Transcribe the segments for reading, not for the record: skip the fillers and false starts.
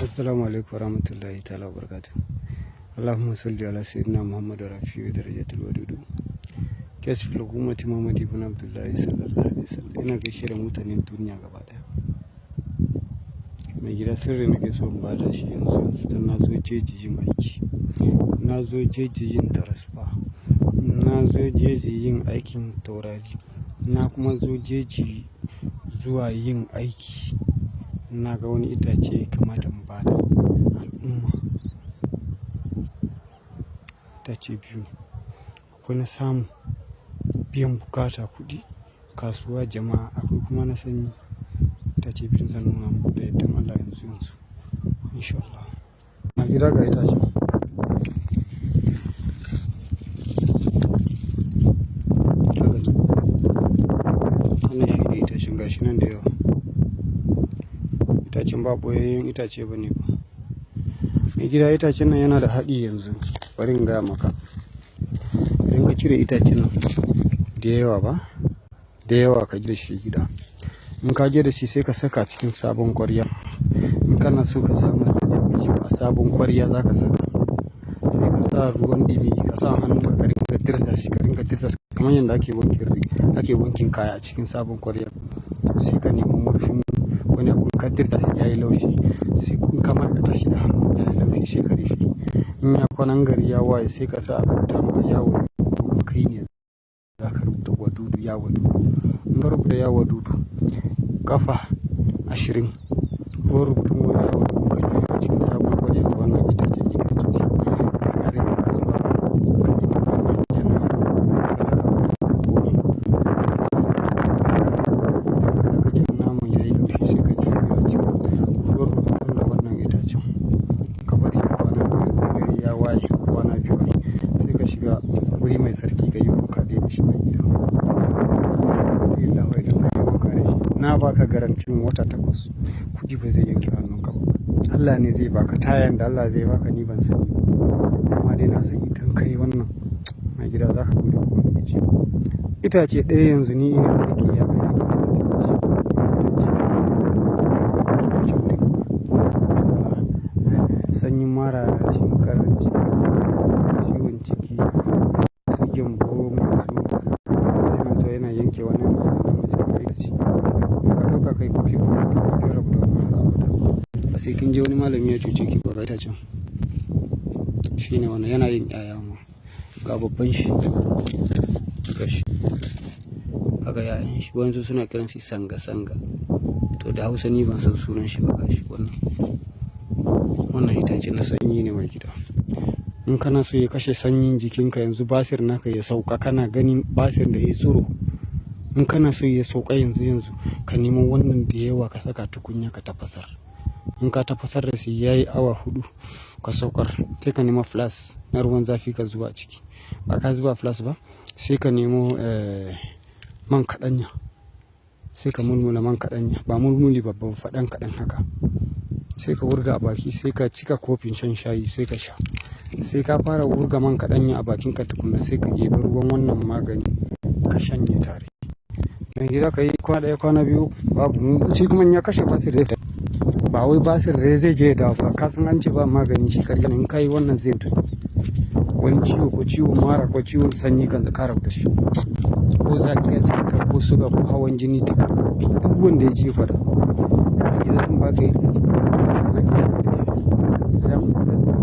Assalamu alaikum warahmatullahi ta'ala wabarakatuh. Allahumma salli ala sayyidina Muhammad rafi'u darajatul wadudu. Kashful ummati Muhammad ibn Abdullahi sallallahu alaihi wasallam. Ina gaishe da mutanen duniya gaba daya. Mai gida, sirri nake so in bada shi yanzu yanzu, don na zo jeji yin aiki. Na zo jeji yin transfer. Na zo jeji yin aikin taurari. Na kuma zo jeji zuwa yin aiki. Na ga wani itace kamata in bada al'umma. Itace biyu ne. Akwai na samu biyan bukata, kuɗi, kasuwa, jama'a, akwai kuma na sanyi. Itace biyun zan nuna muku da yardan Allah yanzu yanzu. In sha Allah. Mai gida, ga itacen. Ka gani? Wannan shi ne itacen, gashi nan da yawa. Itacen ba ɓoyayyen itace ba ne ba. Mai gida, itacen nan yana da haɗi yanzu. Bari in gaya maka. Idan ka cire itacen nan da yawa ba, da yawa, ka je da shi gida. In ka je da shi, sai ka saka cikin sabon ƙwarya. In kana so ka sa masa jami'i a sabon ƙwarya za ka saka. Sai ka sa ruwan ɗumi, ka sa hannunka ka ringa dirza shi, ka ringa dirza shi kamar yadda ake wankin kaya a cikin sabon ƙwarya. Sai ka nemi murfin wani abu, ka dirza shi yayi laushi. Sai in ka markaɗa shi da hannu yayi laushi, sai ka rufe. In ya kwanan gari ya waye, sai ka sa a rubuta maka ya wadudu, kuma kai ne za ka rubuta wadudu, ya wadudu. In ka rubuta ya wadudu ƙafa 20, ko rubutun wani ya wadudu, ka juya cikin sabon ƙwarya da wannan itacen yake ciki. Ka ringa zuba, ka yi tukunya jana'a, ka saka ka ƙone. Idan ka daka jan naman yayi laushi, sai ka juya cikin ruwan rubutun da wannan itacen. Ka bari kwana biyu, gari ya waye, kwana 2 ai, sai ka shiga wuri mai tsarki ka yi wanka ɗaya da shi, mai gida. Sai Allah, idan ka yi wanka da shi, na baka garantin wata 8 kuɗi ba zai yanke hannunka ba. Allah ne zai baka tayan da Allah zai baka, ni ban sani ba. Amma dai na san idan ka yi wannan, mai gida, za ka gode wa Ubangiji. Itace ɗaya yanzu ni ina aiki ya kai aiki 30 da shi. Itace. Wuce wuri. Sanyin mara, rashin karanci, ciwon ciki, masu gyambo, masu yana zuwa yana yanke wani namiji kamar itace. In ka ɗauka kai cooking, kin rabu da wannan har abada. Ba sai kin je wani malami ya cuce ki ba, ga itacen. Shi ne wannan, yana yin 'ya'ya ma. Ga babban shi. Gashi. Kaga 'ya'yan shi. Waƴansu suna kiranshi sanga sanga. To, da Hausa ni ban san sunan shi ba, gashi wannan. Wannan itace na sanyi ne, mai gida. In kana so ya kashe sanyin jikinka yanzu, basir naka ya sauka, kana ganin basir da ya tsiro. In kana so ya sauka yanzu yanzu, ka nemo wannan da yawa, ka saka tukunya ka tafasar. In ka tafasar da shi yayi awa 4, ka saukar. Sai ka nemo flask na ruwan zafi ka zuba a ciki. Ba ka zuba flask ba, sai ka nemo man kaɗanya. Sai ka mulmula man kaɗanya, ba mulmuli babban faɗan kaɗan haka. Sai ka wurga a baki, sai ka cika kofin shan shayi, sai ka sha. Sai ka fara wurga man kaɗanya a bakinka tukuna, sai ka ɗebi ruwan wannan magani ka shanye tare. Mai gida, ka yi kwana ɗaya, kwana 2, babu. Shi kuma in ya kashe basir zai tafi. Ba wai basir dai zai je ya dawo ba. Ka san an ce ba magani shi karya ne. In ka yi wannan zai tafi. Wani ciwo, ko ciwon mara, ko ciwon sanyi kan ka rabu da shi. Ko zaki a jikinka, ko suga, ko hawan jini, duka. Duk wanda ya ji ya faɗa. Mai gida, zan baka itace na gaya maka da shi. Zan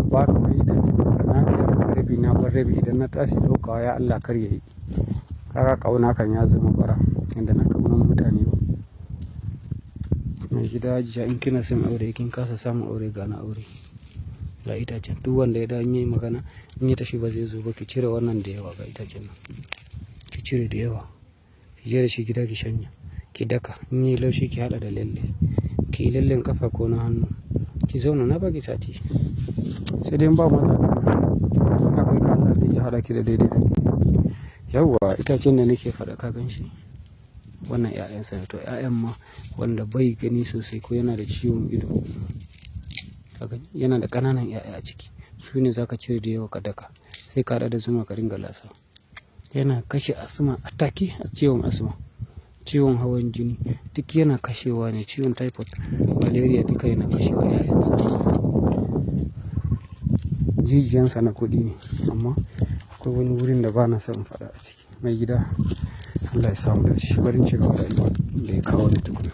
baka wani itace na gaya maka rabi, na bar rabi, idan na tashi ɗaukawa, ya Allah kar yayi. Kaga ƙauna kan ya zama bara yanda na ƙaunar mutane ba. Mai gida, Hajiya, in kina son aure kin kasa samun aure, ga na aure. Ga itacen, duk wanda ya dawo in yayi magana, in ya tafi ba zai zo ba, ki cire wannan da yawa, ga itacen nan. Ki cire da yawa. Ki je da shi gida, ki shanya, ki daka. In yayi laushi, ki haɗa da lalle. Ki yi lallen ƙafa ko na hannu. Ki zauna, na baki sati. Sai dai in ba maza. In akwai ka, Allah zai iya haɗa ki da daidai da ke. Yauwa, itacen da nake faɗa, ka gan shi. Wannan 'ya'yan sa ne. To, 'ya'yan ma wanda bai gani sosai ko yana da ciwon ido. Ka gani? Yana da ƙananan 'ya'ya a ciki. Su ne za ka cire da yawa ka daka. Sai ka haɗa da zuma ka ringa lasa. Yana kashe asma a take, ciwon asma, ciwon hawan jini duk yana kashewa ne, ciwon typhoid, malaria, duka yana kashewa 'ya'yansa. Jijiyansa na kuɗi ne, amma akwai wani wurin da bana son in faɗa a ciki. Mai gida, Allah ya samu dace. Bari in cigaba da da ya kawo ni tukuna.